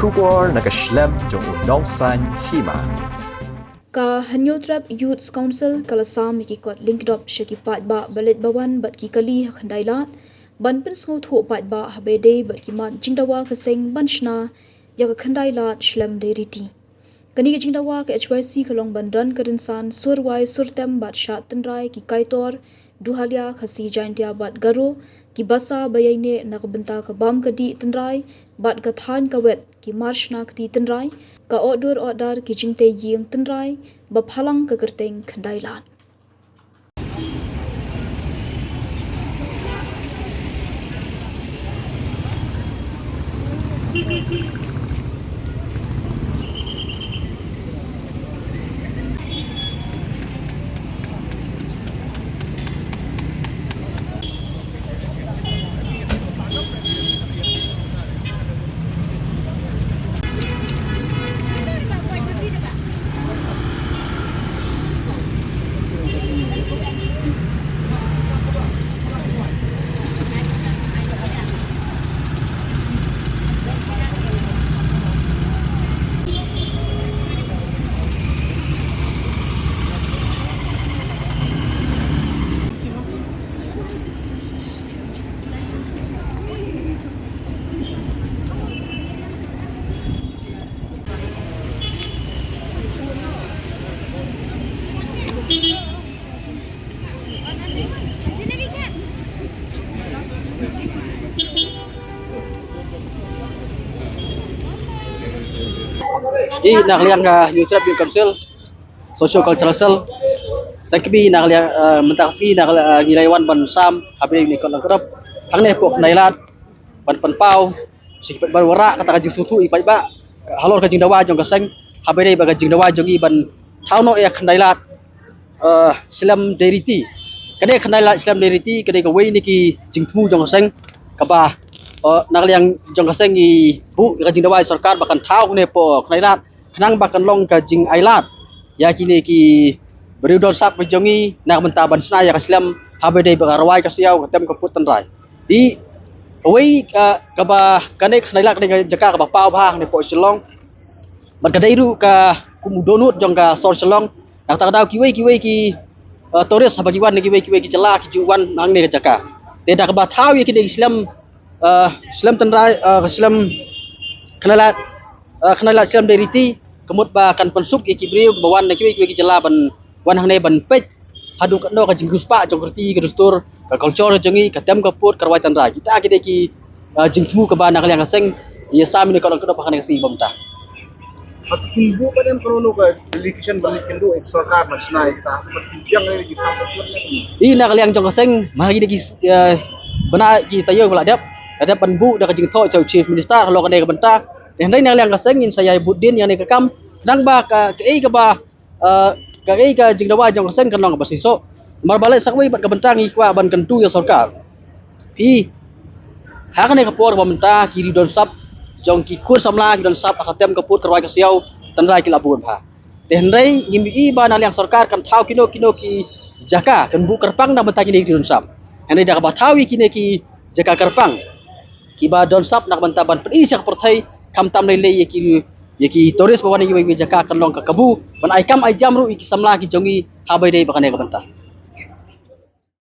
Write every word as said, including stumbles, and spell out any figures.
Khubor na ka shlem jong u Nongsaiñ Hima. Ka Hynñiewtrep Youth Council ka la sam ïa ki kot lyngkdop sha ki paidbah ba leit ba wan bad ki kali ha Khyndailad ban pynsngewthuh paidbah haba ïadei bad ki mat jingdawa ka seng ban shna ïa ka Khyndailad shlem dei riti. Kane ka jingdawa ka H Y C ka long ban don ka rynsan sur rwai sur tem bad shad tynrai ki Kaitor, Duhalia, Khasi Jaintia bad Garo, ki basa ba ïaineh na ka bynta ka bam ka dih tynrai bad ka thaiñ ka wet, ki mar shna kti tynrai, ka ohdur ohdar, ki jingtei ïing tynrai ba phalang ka kyrteng Khyndailad. Ïa na ka liang ka Hynñiewtrep Youth Council, Socio Cultural Cell, seng kmie na ka liang, eh, mynta ka sngi na ka liang, eh, ngi la wan ban sam haba ïadei bad ki kot lyngkdop hangne hapoh Khyndailad ban pynpaw sha ki paidbah, ban wanrah kata ka jingsngewthuh ïa ki paidbah halor ka jingdawa jong ka seng haba ïadei bad ka jingdawa jong ngi ban thaw noh ïa ka Khyndailad, eh, shlem dei riti. Kane ka Khyndailad shlem dei riti ka dei kawei na ki jingthmu jong ka seng kaba, eh, na ka liang jong ka seng ngi buh ïa ka jingdawa ïa sorkar ba kan thaw kane hapoh Khyndailad khnang ba kan long ka jingailad ïa kine ki briew don sap ka jong ngi na ka bynta ban shna ïa ka shlem haba ïadei bad ka rwai ka siaw, ka tem ka pud tynrai. Te kawei, eh, kaba kane ka Khyndailad kane ka jaka kaba paw bha hangne hapoh Shillong. Bad ka dei ruh ka kum u dohnud jong ka sor Shillong. Na kata ka daw kiwei kiwei ki, eh, tourist haba ki wan na kiwei kiwei ki jylla ki ju wan hangne ka jaka. Te da kaba thaw ïa kine ki shlem, eh, shlem tynrai, eh, shlem Khyndailad, eh, Khyndailad shlem dei riti, ka mut ba kan pynsuk ïa ki briew kiba wan na kiwei kiwei ki jylla ban wan hangne ban peit haduh katno ka jingriewspah jong ka riti ka dustur, ka culture jong ngi, ka tem ka pud, ka rwai tynrai. Kita ki dei ki, ah, jingthmu kaba na ka liang ka seng ngi ïa sam ïa kane ka kot lyngkdop ha kane ka sngi ba mynta. Ïa na ka liang jong ka seng, ma ha kine ki, eh, bnai ki taïew ba la dep, la dep ban buh da ka jingthoh jong u Chief Minister halor kane ka bynta. Te hynrei na ka liang ka seng ngin sa ïa bud dien ïa kane ka kam khnang ba ka, kaei kaba, eh, kaei ka jingdawa jong ka seng kan long kaba shisha. Namar ba leit sa kawei bad ka bynta ngi kwah ban kyntu ïa sorkar. Phi, ha kane ka por ba mynta ki riew don sap jong ki khun samla ki don sap ha ka tem ka pud, ka rwai ka siaw tynrai ki la bun bha. Te hynrei ngim ïohi ba na liang sorkar kan thaw kino kino ki jaka, kan buh kyrpang na bynta kine ki riew don sap. Hynrei da kaba thaw ïa kine ki jaka kyrpang kiba don sap na ka bynta ban pyni sha ka pyrthei, khamtam lei lei ïa ki, ïa ki tourist ba wan na kiwei kiwei jaka, kan long ka kabu ban ai kam ai jam ruh ïa ki samla ki jong ngi haba ïadei bad kane ka bynta.